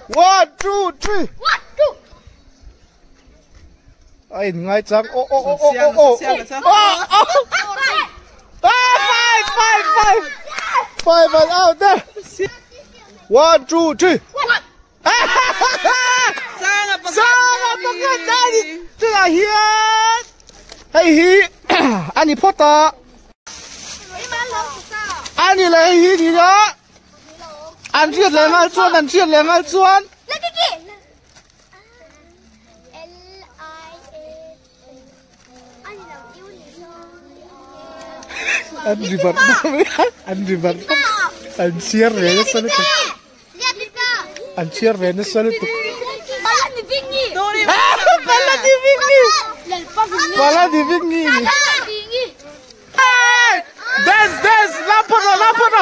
One, two, three. A in ngai chang. Oh, oh, oh, oh, oh, oh. Oh, oh. Ah, five, five, five. Five and out there. One, two, three. Sanga pakhat. Sanga pakhat ani chutah hian hei hi ani phawt a ani leh hei hi ni a an hriat leh nghal chuan an hriat leh nghal chuan an ri barh an ri barh an chhiar ve nasa lutuk. An chhiar ve nasa lutuk. Pala di vingi. Pala di vingi. Dance dance lapana lapana.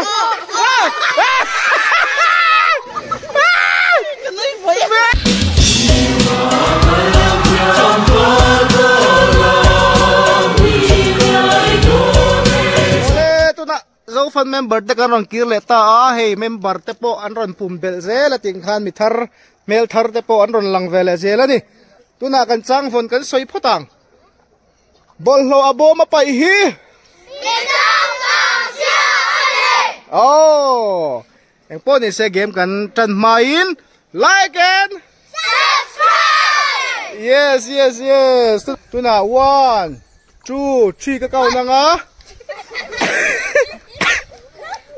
Zofan member te kan rawn kir leh ta a, hei member te pawh an rawn pum belh zel a tih khan mi thar hmel thar te pawh an rawn lang ve leh zel a ni. Tunah kan changvawn kan sawi phawt ang. Bawlhhlawh a bawm a paih hi. Aww engpawh ni se game kan tan hmain like and subscribe. Yes yes yes tunah one. Two, three ka kau nang a.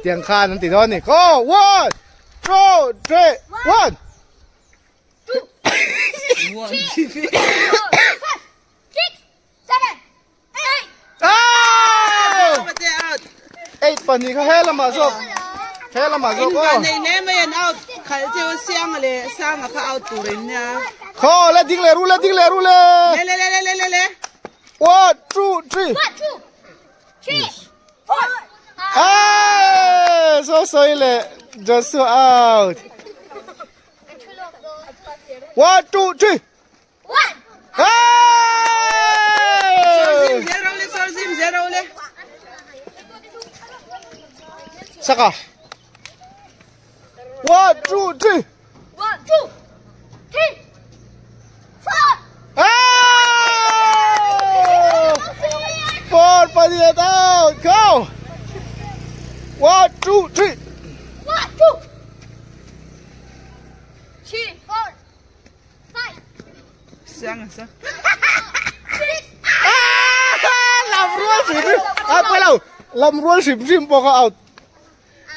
Tiang khan an ti dawn ni. Go, one, two, three, one. Two, three, four, five, six, seven, eight. Ah! Eight pahnih kha he lamah zawk. He lamah zawk aw. In nei hle mai an out khalh cheu a siang leh sanga kha out tur in nia. Khaw le ding leh ru le ding leh ru le. Le le le le le le le. One, two, three. One, two, three, four. Ah, so sorry le. Joshua out. One, two, three. One. Hey! Zero le sir zim zero le. Saka. One, two, three. One, two, three, four. Ah! Four, pahnih out. Go. One, two, three. One, two, three, four, five, Siang sa. six. Ah! Lam rual hrim hrim. Ah, pawh lo. Lam rual hrim hrim pawh kha out.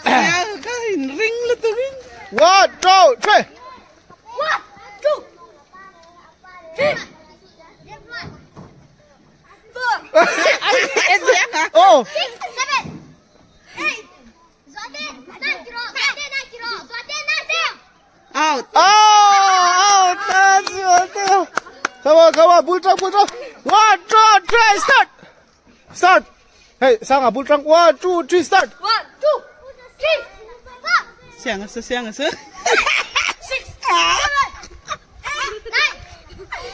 Siang ka in ring lutukin. One, two, three. One, two, three, four, Oh. six, seven, eight. Out. Oh, out. That's it. Come on, come on. Bull trunk, bull trunk. One, two, three, start. Start. Hey, Sanga, bull trunk. One, two, three, start. One, two, three, four, Siang sa siang sa. six, seven, eight, nine,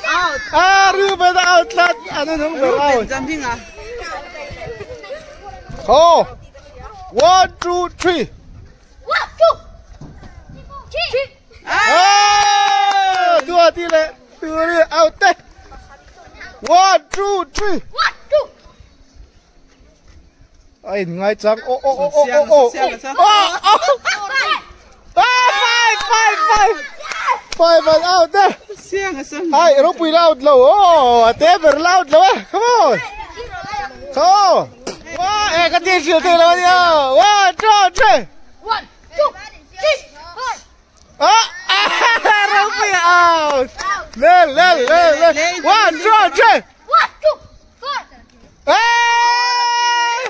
Out. Ah, Ruben out lahat. Ano nung out? Jumping ah. Oh. One, two, three. One, two, three. Ah! Dua ti le. Dua ti out te. One, two, three. One, two. Ai ngai chang. Oh, oh, oh, oh, oh, oh. Oh, oh. Five. Ah, five, five, five. Five and out there. Siang sa. Ai, ropui loud lo. Oh, a te ber loud lo. eh. Come on. Come on. Wow, eh, ka ti siêu te lo ni. One, two, three. One, two, three, four. Ah, ah, ropui out. Le, le, le, le. One, two, three. One, two, four. Hey!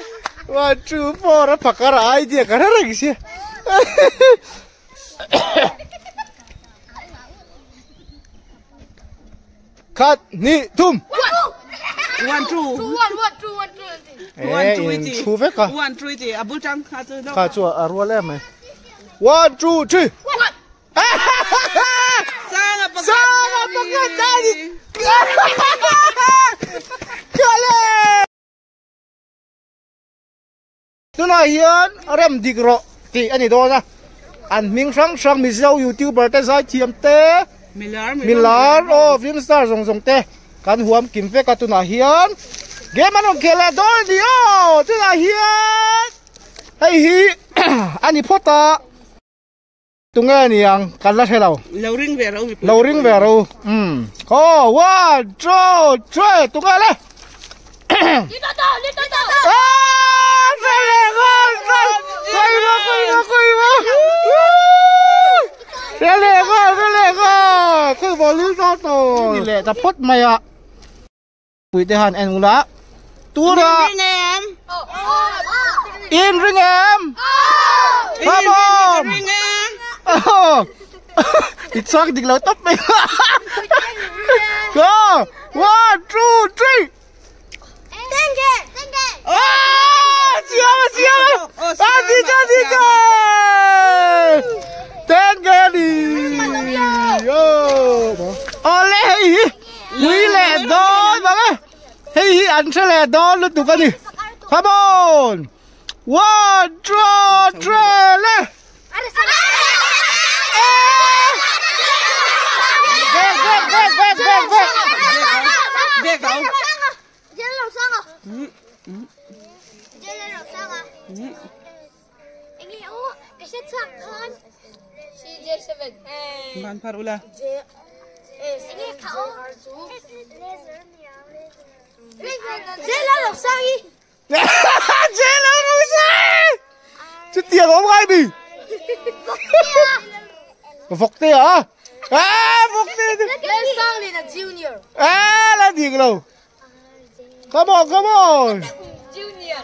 One, two, four. A phakar idea ka reng sia. Khat ni thum. One, One, two. two, one, one, two, one, two, three. One, Eh, two, in three. thu vek a. One, two, three. A bul tang kha chu. Kha chu a rual em mai. One, two, three. One. Sanga pakhat. Sanga pakhat ani. Kale. Tunah hian rem dik rawh tih a ni dawn a. An hming hrang hrang Mizo youtuber te zaithiam te milar aw film star zawng zawng te kan huam kim vek a tunah hian game an rawn khel leh dawn a ni aw tunah hian hei hi a ni phawt a tunge a ni ang kan la hre lo lo ring ve ro mipui lo ring ve ro um aw one two three tunge le Ta phawt mai a puite han en ula tura in ring em come on i chak dik lo tawp mai go one two three Awle hei hi pui leh dawn ang e hei hi an hre leh dawn lutuk a ni come on one two three le Ban phar ula. Chutiang awm ngai mi. Vawk te a. Ah, vawk te. Junior. Ah, la dik lo. Come on, come on. Junior.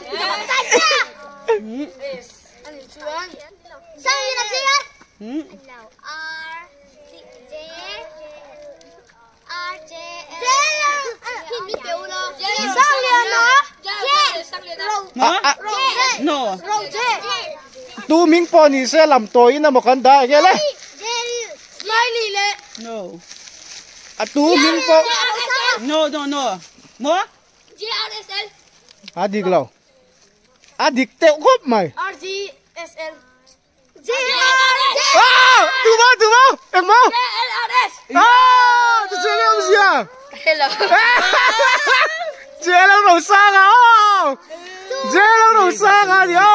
No. Tu ming pawh ni se lam tawiin emaw kan dah enge le. Smiley le. No. A tu ming pawh. No, no, no. Mo? JRSL. A dik lo. A dik teuh khawp mai. RGSL. JRS. Ah! Tu ma, tu ma. Eng ma? JLRS. Ah! Chu chu eng zia. Hello. JL ro sang a. JL ro sang a ni aw.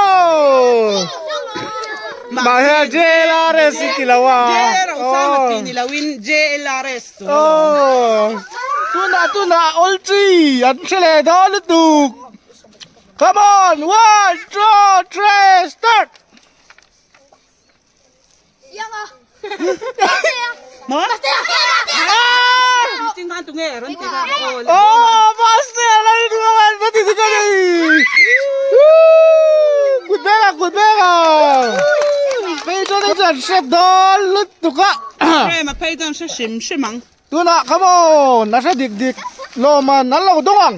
Mà he JLRS ti lo a. JL ro sang a ti ni lo in JLRS tu. Oh. Tuna tuna all three an hre leh dawn lutuk. Come on, one, two, three, start. Mo? Ah! Ching khan tu nge ron ti kha. Oh, master, la ni naman ba dito ka ni? Good bega, good bega. Pedro na dyan, chef doll, lutuk ka. Re ma phei chan se sim simang. Tuna, come on, nasa dik dik. Loman, nalaw dongang.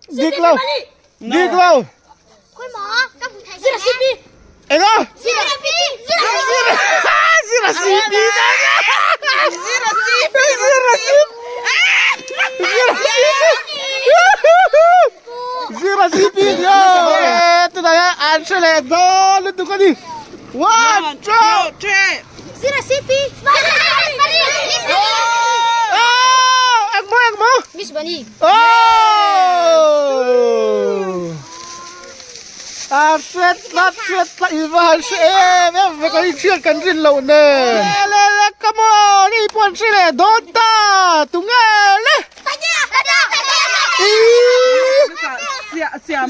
Dik lo. Dik lo. Ega. Zira Zira CP. Zira CP. Zira CP. Zira CP. Yo. Ito na yan. Answer le. Dol. Ito ka ni. One, two, three. Zira CP. Oh! Ang mo, ang mo. Miss Bunny. Oh! À, suyết lát, suyết lát, ivan sẽ em, em phải có đi chuyện cần riêng lậu nè. Lê, lê, lê, come on, đi buồn sẽ lệ đốt ta, tụng nghe, lê.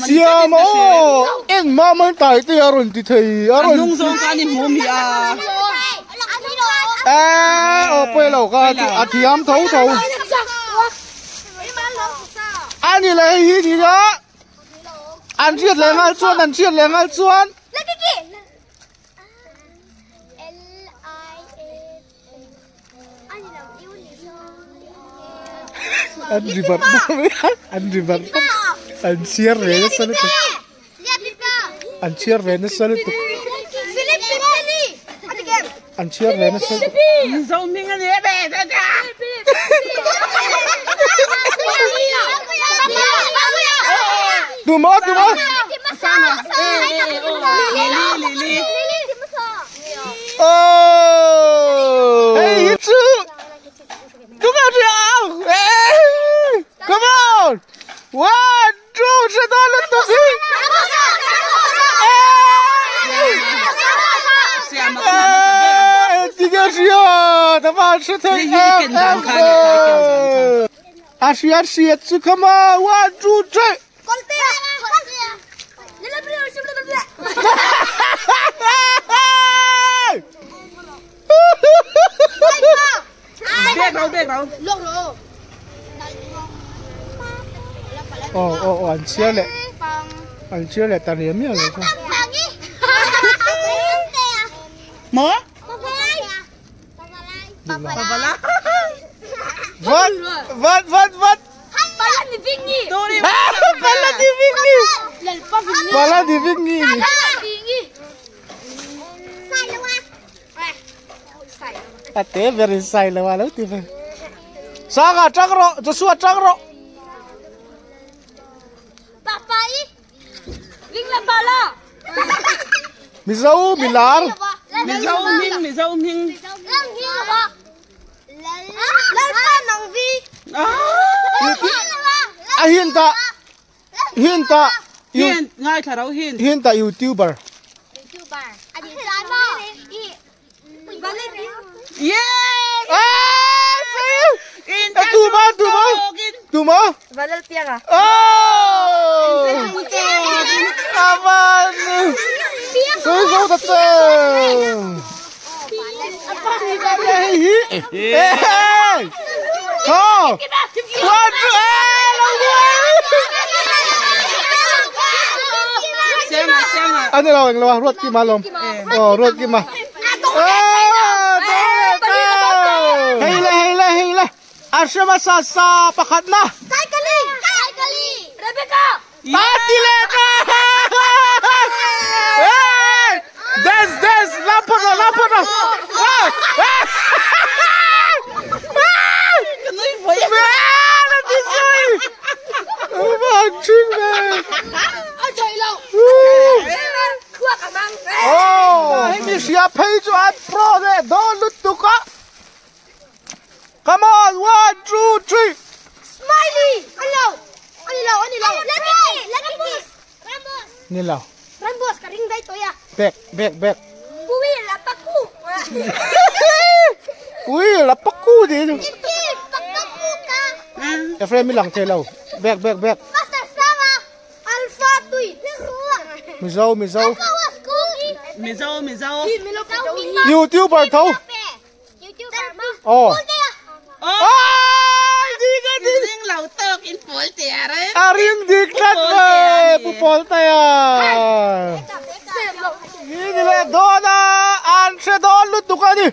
Siam ô, em mà mới tại thì aron thì thầy aron. Nung zong ka ni mu mi a. À, ở quê lẩu ka, à thì am thấu thấu. Anh đi lấy gì thì đó. Anh triệt lấy ngal chuan, anh triệt lấy ngal chuan. Anh đi bật, anh đi bật. Anh chia về nó sao được. Anh chia về nó sao được. Anh chia về nó sao được. Zong ming ani be da da. Tụi nó, tụi nó. Sanga e e o Lily Lily Oh! Hei hi chu tunga ri ang Come on! One, two, three, dawn lutuk hi! Tinge hria ta van hre thei em em ve! A hriat hriat chu come on! One, two, three! Aw aw aw an chhiar leh an chhiar leh ta riam miah lo kha. Vat vat vat vat. Pala di vingi. Pala di vingi. A te ber in sai lo a lo ti ve. Sanga tang rawh, Joshua tang rawh. Mizo milar. Mizo hming, Mizo hming. A hin ta hin ta Hin ngaithla ro hin. Hin ta YouTuber. Yes! Ah! Tu ma tu ma tu ma. Oh! Aman! Soi zo ta che. Hei hi. Hey! Ho! One, two, eh, lo Siama siama. Ani lo eng lo ruat ki ma lom. Oh, ruat ki ma. Hei le hei le hei le. A hrema sa sa pakhat na. Party le ka. Hey! Dance dance lam phawt rawh lam phawt rawh. Ka nui vawi a. La ti zui. Vang thin ve. Oh, hei mi hria phei chu an pro leh dawn lutuk a. Come on, one, two, three. Ni lo. Back, back, back. Ui, la paku di. Ephraim mi lang thei lo. Back, back, back. Mizo, Mizo. Mizo Mizo. YouTuber tho. Oh. Ai, di ka di. Ring lo tawk in pawl te a re. A ring dik tlat mai. Pu pawl te a. Hi ni le dawn a, an hre dawn lutuk a ni.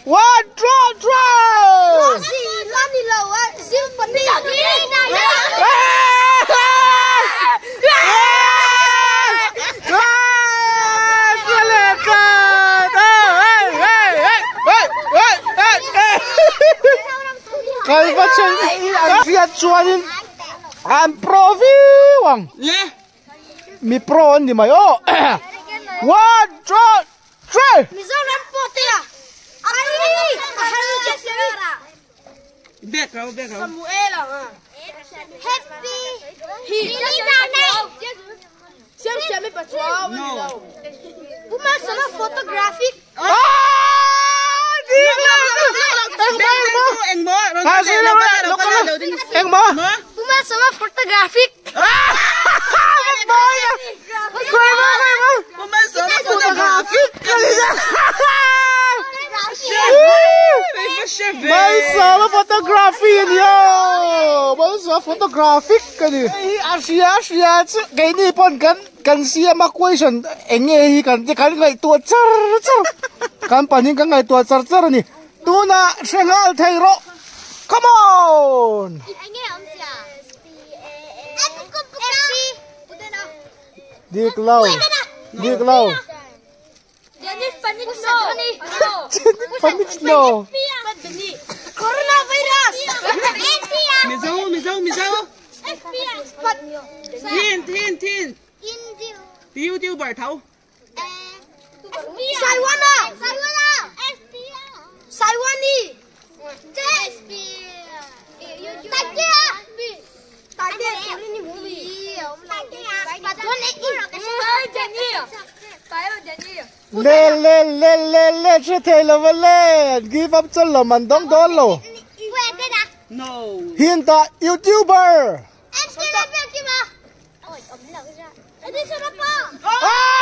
One, two, three. Kalva chen an hriat chuanin an pro viau ang. Mi pro an ni mai aw. One, two, three. Back ro back ro. No. Ah! Di ka! Engmo, engmo! Engmo. Ah, sino ba? Lo ka lang. Engmo? Ah! Mabaya! Kuya mo, kuya mo! Photographic! Kalina! Malsawma photography a ni aw! Malsawma photographic ka ni. Hei hi a hria a hria chu keini pawn kan kan siam a question eng nge hi kan ti kan ngaihtuah char char kan panin kan ngaihtuah char char a ni. Tunah hre nghal thei rawh. Come on! Dik lo. Dik lo. Panic no. Mizo Mizo Mizo. Hint hint hint. Youtuber tho. Saiwana. Saiwani. Le le le le le hre thei lo va le an give up chuan lo man dawng dawn lo. No. Hint ah Youtuber. Ah!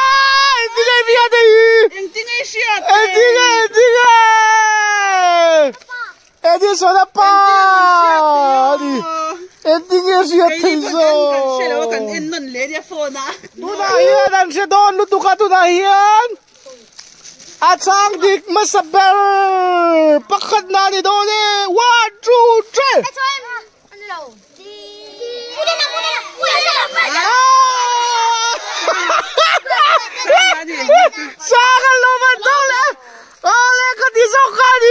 Engtinge i hriat hei hi? Engtinge i hriat? Engtinge engtinge? Edison a pa a ni. Engtinge a hriat thei zawk? Kan hre lo a kan en nawn leh nia phone ah. Tunah hian an hre dawn lutuk a tunah hian a chang dik hmasa ber pakhat na ni dawn e. One, two, three. Sang a lo man dawn leh. Awle ka ti zawk kha a ni.